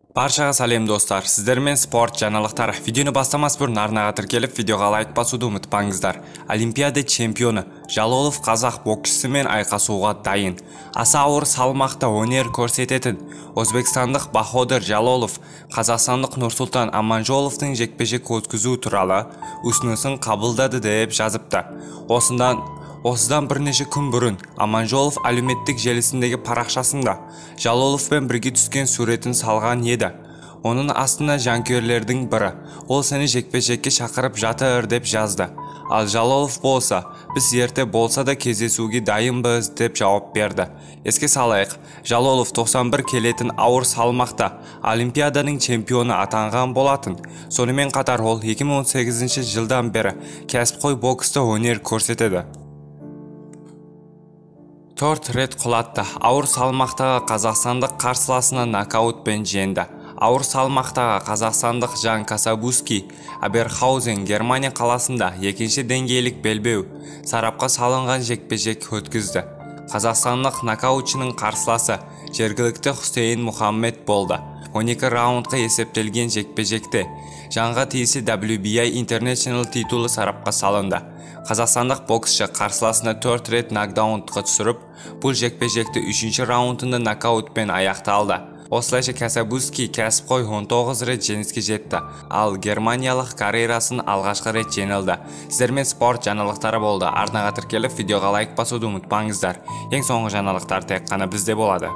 Баршаға сәлем достар, сіздермен спорт жаңалықтары. Видеоны бастамас бұрын арнаға тіркеліп, видеоға лайк басуды ұмытпаңыздар. Олимпиада чемпионы Жалолов қазақ боксшысымен айқасуға дайын. Аса ауыр салмақта өнер көрсететін өзбекстандық Баходир Жалолов қазақстандық Нұрсұлтан Аманжоловтың жекпе-жек өткізу туралы ұсынысын қабылдады деп жазыпты. Осыдан бірнеше күн бұрын Аманжолов әлеуметтік желісіндегі парақшасында Жалоловпен бірге түскен суретін салған еді. Оның астына жанкүйерлердің бірі «Ол сені жекпе-жекке шақырып жатыр» деп жазды. Ал Жалолов болса, «Біз ерте болса да кездесуге дайынбыз» деп жауап берді. Еске салайық, Жалолов 91 келетін ауыр салмақта Олимпиаданың чемпионы атанған болатын. Сонымен қатар ол 2018 жылдан бері кәсіпқой бокста өнер көрсетеді. 4 рет құлатты. Ауыр салмақтағы қазақстандық қарсыласына нокаутпен жеңді. Ауыр салмақтағы қазақстандық Жан Касабуски Аберхаузен Германия қаласында екінші деңгейлік белбеу сарапқа салынған жекпе-жек өткізді. Қазақстандық нокаутшының қарсыласы жергілікті Хусейн Мұхаммед болды. 12 раундқа есептелген жекпе-жекте Жанға тиісті WBA International титулы сарапқа салынды. Қазақстандық боксшы қарсыласына 4 рет нокдаунға түсіріп, бұл жекпе-жекті 3-ші раундында нокаутпен аяқталды. Осылайша Касабуски кәсіпқой 19 рет жеңіске жетті, ал германиялық карьерасын алғашқы рет жеңілді. Сіздермен спорт жаңалықтары болды. Арнаға тіркеліп, видеоға лайк басуды ұмытпаңыздар. Ең соңғы жаңалықтар тек қана бізде болады.